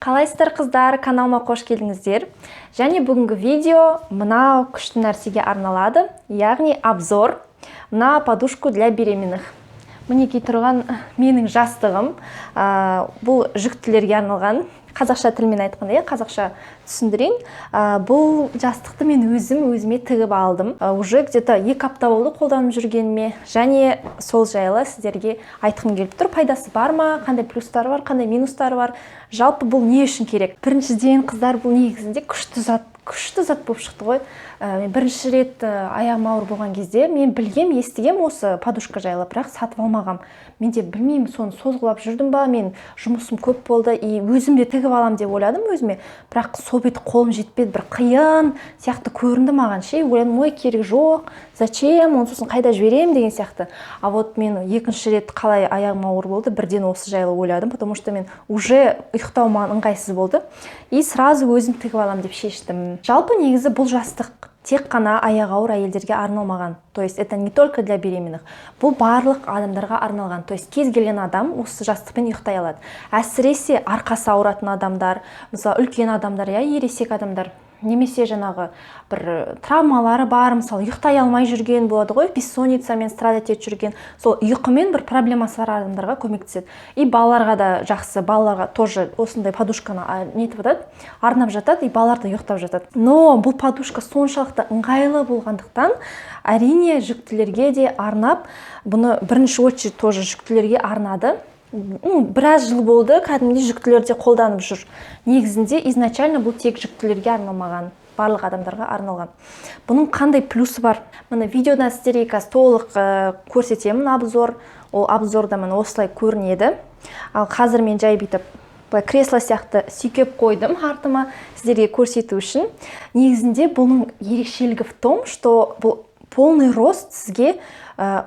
Қалайсыздар, қыздар? Каналыма қош келдіңіздер! Және бүгінгі видео мынау күшті нәрсеге арналады, яғни обзор на подушку для беременных. Мінекей, тұрған менің жастығым. Бұл жүктілерге арналған, қазақша тілмен айтқанда, иә, қазақша түсіндірейін. Бұл жастықты мен өзім өзіме тігіп алдым. Уже где-то 2 апта болды қолданып жүргеніме және сол жайлы сіздерге айтқым келіп тұр. Пайдасы бар ма, қандай плюстары бар, қандай минустары бар, жалпы бұл не үшін керек? Біріншіден, қыздар, бұл негізінде күшті зат, күшті зат болып шықты ғой. Мен бірінші рет аяғым ауыр болған кезде мен білгем, естігем осы подушка жайлы, бірақ сатып алмағам. Мен де білмеймін, соны созғылап жүрдім ба, мен жұмысым көп болды и өзім де тігіп алам деп ойладым өзіме, бірақ сол беті қолым жетпеді, бір қиын сияқты көрінді маған ше. Ойладым: «Ой, керек жоқ, зачем оны, сосын қайда жіберемін» деген сияқты. А вот мен екінші рет қалай аяғым ауыр болды, бірден осы жайлы ойладым, потому что мен уже ұйықтау маған ыңғайсыз болды и сразу өзім тігіп аламын деп шештім. Жалпы, негізі бұл жастық тек қана аяғы ауыр әйелдерге арналмаған, то есть это не только для беременных, бұл барлық адамдарға арналған. То есть кез келген адам осы жастықпен ұйықтай алады, әсіресе арқасы ауыратын адамдар, мысалы, үлкен адамдар, иә, ересек адамдар немесе жаңағы бір травмалары бар, мысалы, ұйықтай алмай жүрген болады ғой, бессонницамен страдать етіп жүрген, сол ұйқымен бір проблемасы бар адамдарға көмектеседі. И балаларға да жақсы, балаларға тоже осындай подушканы нетіп жатады, арнап жатады, и балалар да ұйықтап жатады. Но бұл подушка соншалықты ыңғайлы болғандықтан, әрине, жүктілерге де арнап, бұны бірінші очередь тоже жүктілерге арнады. Ну, біраз жыл болды, кәдімгідей жүктілер де қолданып жүр. Негізінде, изначально бұл тек жүктілерге арналмаған, барлық адамдарға арналған. Бұның қандай плюсы бар? Міне, видеода сіздерге қазір толық көрсетемін обзор. Ол обзорда міне осылай көрінеді. Ал қазір мен жай бүйтіп былай кресло сияқты сүйкеп қойдым артыма сіздерге көрсету үшін. Негізінде бұның ерекшелігі в том, что бұл полный рост сізге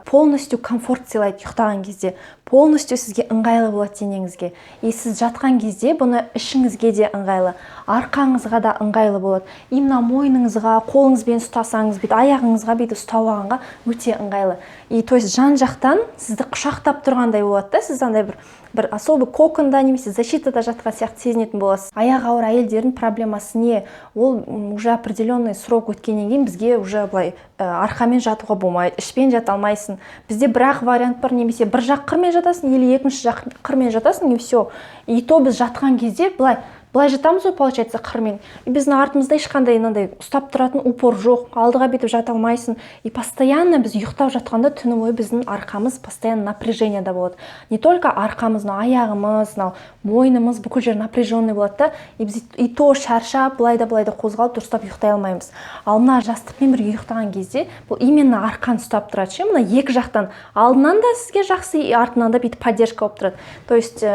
полностью комфорт сыйлайды. Ұйықтаған кезде полностью сізге ыңғайлы болады денеңізге, и сіз жатқан кезде бұны ішіңізге де ыңғайлы, арқаңызға да ыңғайлы болады, и мына мойныңызға қолыңызбен ұстасаңыз, бүйтіп аяғыңызға бүйтіп ұстап алғанға өте ыңғайлы. И то есть жан жақтан сізді құшақтап тұрғандай болады да, сіз андай бір особый коконда немесе защитада жатқан сияқты сезінетін боласыз. Аяғы ауыр әйелдердің проблемасы не? Ол уже определенный срок өткеннен кейін бізге уже былай арқамен жатуға болмайды, ішпен жата алмайсың. Бізде бір ақ вариант бар: немесе бір жақ қырмен жатасың или екінші жақ қырмен жатасың, и все. И то біз жатқан кезде былай былай жатамыз ғой, получается, қырмен, и біздің артымызда ешқандай мынандай ұстап тұратын упор жоқ, алдыға бүйтіп жата алмайсың. И постоянно біз ұйықтап жатқанда түні бойы біздің арқамыз постоянно напряжениеда болады. Не только арқамыз, мынау аяғымыз, мынау мойнымыз, бүкіл жер напряженный болады да, и біз и то шаршап, былай да былай да қозғалып, дұрыстап ұйықтай алмаймыз. Ал мына жастықпен бірге ұйықтаған кезде бұл именно арқаны ұстап тұрады ше, мына екі жақтан, алдынан да сізге жақсы и артынан да бүйтіп поддержка болып тұрады. То есть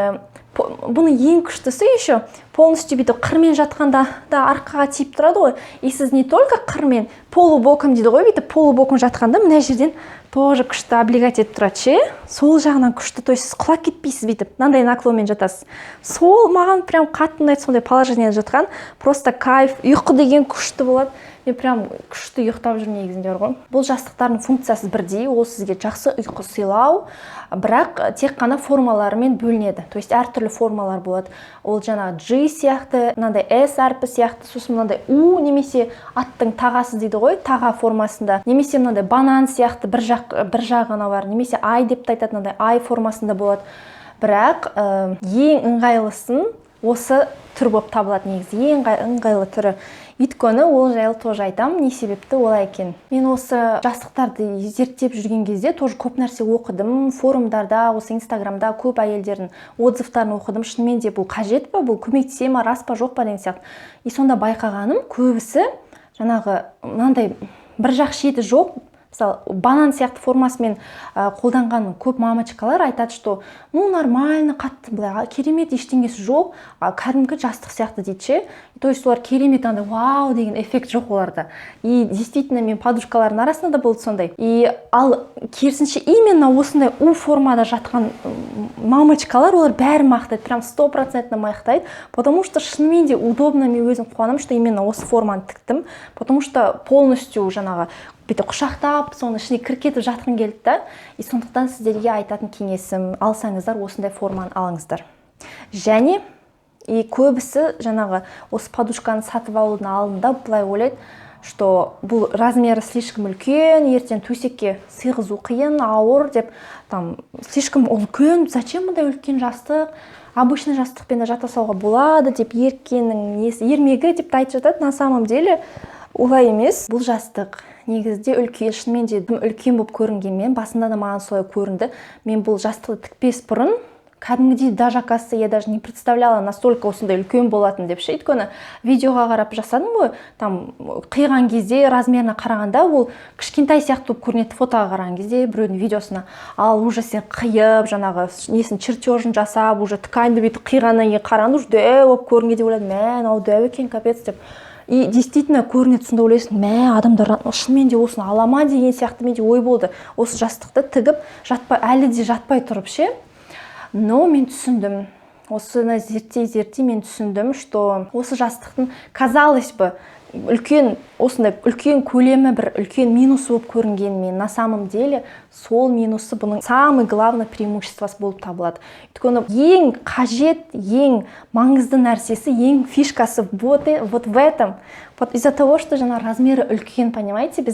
бұның ең күштісі еще полностью бүйтіп қырмен жатқанда да арқаға тиіп тұрады ғой, и сіз не только қырмен, полубоком дейді ғой, бүйтіп полубоком жатқанда мына жерден тоже күшті облегать етіп тұрады ше. Сол жағынан күшті, то есть сіз құлап кетпейсіз, бүйтіп мынандай наклонмен жатасыз. Сол маған прям қатты ұнайды сондай положениеде жатқан, просто кайф, ұйқы деген күшті болады. Мен прям күшті ұйықтап жүрмін негізінде бар ғой. Бұл жастықтардың функциясы бірдей, ол сізге жақсы ұйқы сыйлау, бірақ тек қана формаларымен бөлінеді. То есть әртүрлі формалар болады: ол жаңағы G сияқты, мынандай S әрпі сияқты, сосын мынандай У немесе аттың тағасы дейді ғой, таға формасында, немесе мынандай банан сияқты бір жақ, бір жағы ғана бар, немесе ай деп те айтады, мынандай ай формасында болады. Бірақ ең ыңғайлысын осы түр болып табылады негізі, ең ыңғайлы түрі. Өйткені ол жайлы тоже айтамын, не себепті олай екен. Мен осы жастықтарды зерттеп жүрген кезде тоже көп нәрсе оқыдым форумдарда, осы Инстаграмда көп әйелдердің отзывтарын оқыдым, шынымен де бұл қажет па, бұл көмектесе ма, рас па, жоқ па деген сияқты. И сонда байқағаным, көбісі жаңағы мынандай бір жақ шеті жоқ, мысалы, банан сияқты формасымен қолданған көп мамочкалар айтады, что ну нормально, қатты былай керемет ештеңесі жоқ, кәдімгі жастық сияқты дейді ше. То есть олар керемет андай вау деген эффект жоқ оларда. И действительно, мен подружкалардың арасында да болды сондай. И ал керісінше, именно осындай У формада жатқан мамочкалар, олар бәрі мақтайды, прям стопроцентно мақтайды, потому что шынымен де удобно. Мен өзім қуанамын, что именно осы форманы тіктім, потому что полностью жаңағы бүйтіп құшақтап, соның ішіне кіріп кетіп жатқым келді да. И сондықтан сіздерге айтатын кеңесім: алсаңыздар, осындай форманы алыңыздар. Және И көбісі жаңағы осы подушканы сатып алудың алдында былай ойлайды, что бұл размері слишком үлкен, ертең төсекке сыйғызу қиын, ауыр деп, там слишком үлкен, зачем мұндай үлкен жастық, обычный жастықпен де жата салуға болады деп, еріккеннің несі, ермегі деп те айтып жатады. На самом деле олай емес. Бұл жастық негізінде үлкен, шынымен де үлкен болып көрінгенмен, басында да маған солай көрінді. Мен бұл жастықты тікпес бұрын кәдімгідей, даже, оказывается, я даже не представляла, настолько осындай үлкен болатын деп ше. Өйткені видеоға қарап жасадым ғой, там қиған кезде размеріне қарағанда ол кішкентай сияқты болып көрінеді фотоға қараған кезде, біреудің видеосына. Ал уже сен қиып, жаңағы несін, чертежін жасап, уже тканьді бүйтіп қиғаннан кейін қарағанда, уже дәу болып көрінген деп ойладым: мә, мынау дәу екен, капец деп. И действительно көрінеді. Сонда ойлайсың: мә, адамдар шынымен де осыны ала ма деген сияқты менде ой болды осы жастықты тігіп жатпай, әлі де жатпай тұрып ше. Но мен түсіндім, осыны зерттей зерттей мен түсіндім, что осы жастықтың, казалось бы, үлкен, осындай үлкен көлемі бір үлкен минусы болып көрінгенімен, на самом деле сол минусы бұның самый главный преимуществосы болып табылады. Өйткені ең қажет, ең маңызды нәрсесі, ең фишкасы вот в этом. Вот из-за того, что жаңа размері үлкен, понимаете,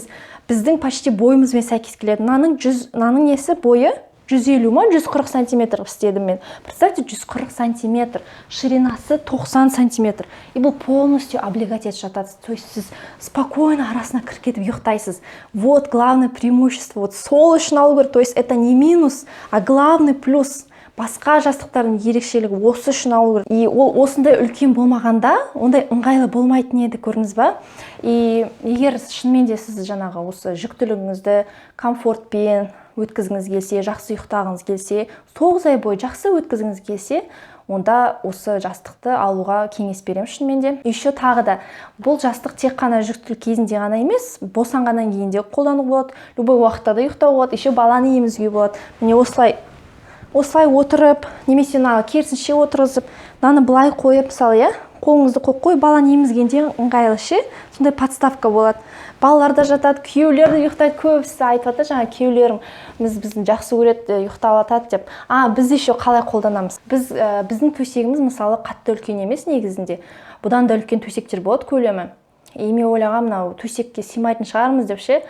біздің почти бойымызбен сәйкес келеді. Мынаның 100, мынаның несі, бойы 150 ма, 140 сантиметр қылып істедім мен. Представьте, 140 сантиметр, ширинасы 90 сантиметр, и бұл полностью облегать етіп жатады, то есть сіз спокойно арасына кіріп кетіп ұйықтайсыз. Вот главное преимущество, вот сол үшін алу керек. То есть это не минус, а главный плюс. Басқа жастықтардың ерекшелігі осы үшін алу керек. И ол осындай үлкен болмағанда, ондай ыңғайлы болмайтын еді, көрдіңіз ба? И егер шынымен де сіз жаңағы осы жүктілігіңізді комфортпен өткізгіңіз келсе, жақсы ұйықтағыңыз келсе, 9 ай бойы жақсы өткізгіңіз келсе, онда осы жастықты алуға кеңес беремін шынымен де. Еще тағы да бұл жастық тек қана жүктілік кезінде ғана емес, босанғаннан кейін де қолдануға болады, любой уақытта да ұйықтауға болады, еще баланы емізуге болады. Міне, осылай, осылай отырып немесе мына керісінше отырғызып, мынаны былай қойып, мысалы, иә, қолыңызды қойып қой, баланы емізгенде ыңғайлы ше, сондай подставка болады. Балалар да жатады, күйеулер де ұйықтайды. Көбісі айтып жатыр жаңа, күйеулеріміз біздің жақсы көреді, ұйықтап жатады деп. А біз еще қалай қолданамыз? Біз біздің төсегіміз, мысалы, қатты үлкен емес негізінде, бұдан да үлкен төсектер болады көлемі. И мен ойлағанмын, мынау төсекке сыймайтын шығармыз деп ше.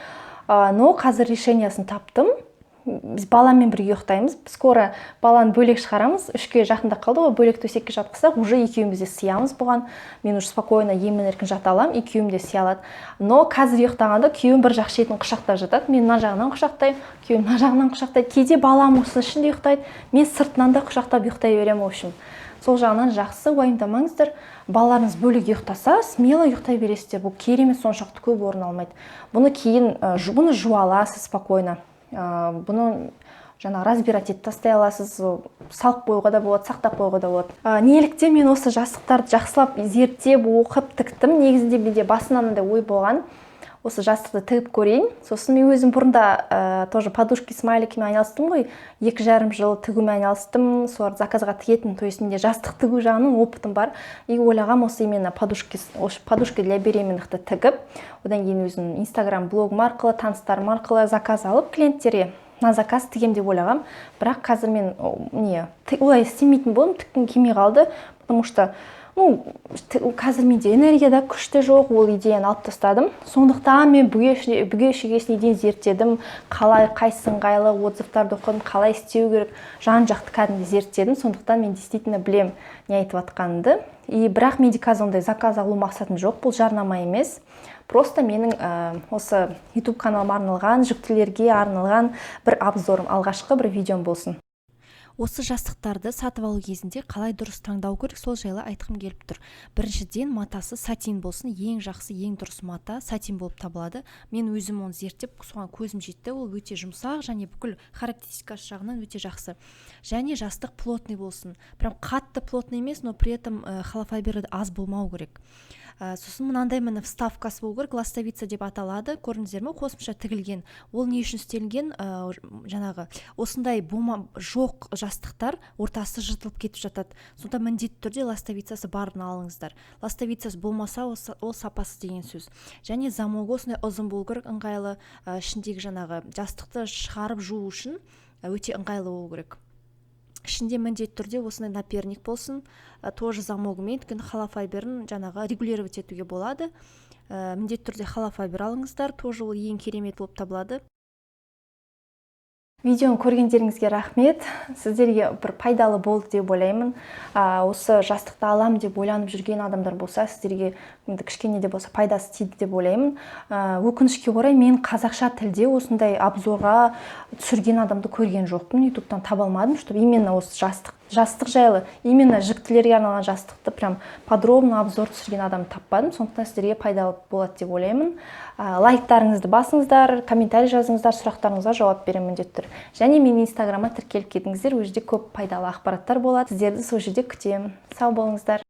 Но қазір решениясын таптым. Біз баламен бірге ұйықтаймыз. Скоро баланы бөлек шығарамыз, 3-ке жақындап қалды ғой. Бөлек төсекке жатқызсақ, уже екеуміз де сыямыз бұған. Мен уже спокойно, емін еркін жата аламын, и күйеуім де сыя алады. Но қазір ұйықтағанда күйеуім бір жақ шетін құшақтап жатады, мен мына жағынан құшақтаймын, күйеуім мына жағынан құшақтайды. Кейде балам осының ішінде ұйықтайды, мен сыртынан да құшақтап ұйықтай беремін. В общем, сол жағынан жақсы, уайымдамаңыздар. Балаларыңыз бөлек ұйықтаса, смело ұйықтай бересіздер. Бұл керемет, соншалықты көп орын алмайды. Бұны кейін бұны жуа аласыз спокойно, бұны жаңағы разбирать етіп тастай аласыз, салып қоюға да болады, сақтап қоюға да болады. Неліктен мен осы жастықтарды жақсылап зерттеп, оқып тіктім? Негізінде менде басынан мынандай ой болған: осы жастықты тігіп көрейін. Сосын мен өзім бұрында тоже подушки смайликімен айналыстым ғой, 2,5 жыл тігумен айналыстым, соларды заказға тігетін. То есть менде жастық тігу жағынан опытым бар. И ойлағанмын, осы именно подушки, осы подушка для беременныхты тігіп, одан кейін өзім Инстаграм блогым арқылы, таныстарым арқылы заказ алып, клиенттерге на заказ тігемін деп ойлағанмын. Бірақ қазір мен не, олай істемейтін болдым, тіккім келмей қалды, потому что, ну, қазір менде энергия да, күш те жоқ, ол идеяны алып тастадым. Сондықтан мен бүге шігесіне дейін зерттедім, қалай, қайсысы ыңғайлы, отзывтарды оқыдым, қалай істеу керек, жан жақты кәдімгідей зерттедім. Сондықтан мен действительно білемін не айтып жатқанымды. И бірақ менде қазір ондай заказ алу мақсатым жоқ, бұл жарнама емес, просто менің осы YouTube каналыма арналған, жүктілерге арналған бір обзорым, алғашқы бір видеом болсын. Осы жастықтарды сатып алу кезінде қалай дұрыс таңдау керек, сол жайлы айтқым келіп тұр. Біріншіден, матасы сатин болсын. Ең жақсы, ең дұрыс мата сатин болып табылады. Мен өзім оны зерттеп, соған көзім жетті. Ол өте жұмсақ және бүкіл характеристикасы жағынан өте жақсы. Және жастық плотный болсын, прям қатты плотный емес, но при этом холофайбері аз болмау керек. Сосын мынандай, міне, вставкасы болу керек, ластовица деп аталады, көрдіңіздер ме, қосымша тігілген. Ол не үшін істелінген? Жаңағы осындай болма, жоқ жастықтар ортасы жыртылып кетіп жатады. Сонда міндетті түрде ластовицасы барын алыңыздар. Ластовицасы болмаса, ол сапасыз деген сөз. Және замогы осындай ұзын болу керек, ыңғайлы, ішіндегі жаңағы жастықты шығарып жуу үшін өте ыңғайлы болу керек. Ішінде міндетті түрде осындай наперник болсын, тоже замогымен, өйткені холофайберін жаңағы регулировать етуге болады. Міндетті түрде холофайбер алыңыздар, тоже ол ең керемет болып табылады. Видеоны көргендеріңізге рахмет, сіздерге бір пайдалы болды деп ойлаймын. Осы жастықты алам деп ойланып жүрген адамдар болса, сіздерге енді кішкене де болса пайдасы тиді деп ойлаймын. Өкінішке орай, мен қазақша тілде осындай обзорға түсірген адамды көрген жоқпын, Ютубтан таба алмадым, чтобы именно осы жастық жайлы, именно жүктілерге арналған жастықты прям подробно обзор түсірген адамды таппадым. Сондықтан сіздерге пайдалы болады деп ойлаймын. Лайктарыңызды басыңыздар, комментарий жазыңыздар, сұрақтарыңызға жауап беремін міндетті түрде. Және менің Инстаграмға тіркеліп кетіңіздер, ол жерде көп пайдалы ақпараттар болады. Сіздерді сол жерде күтемін. Сау болыңыздар.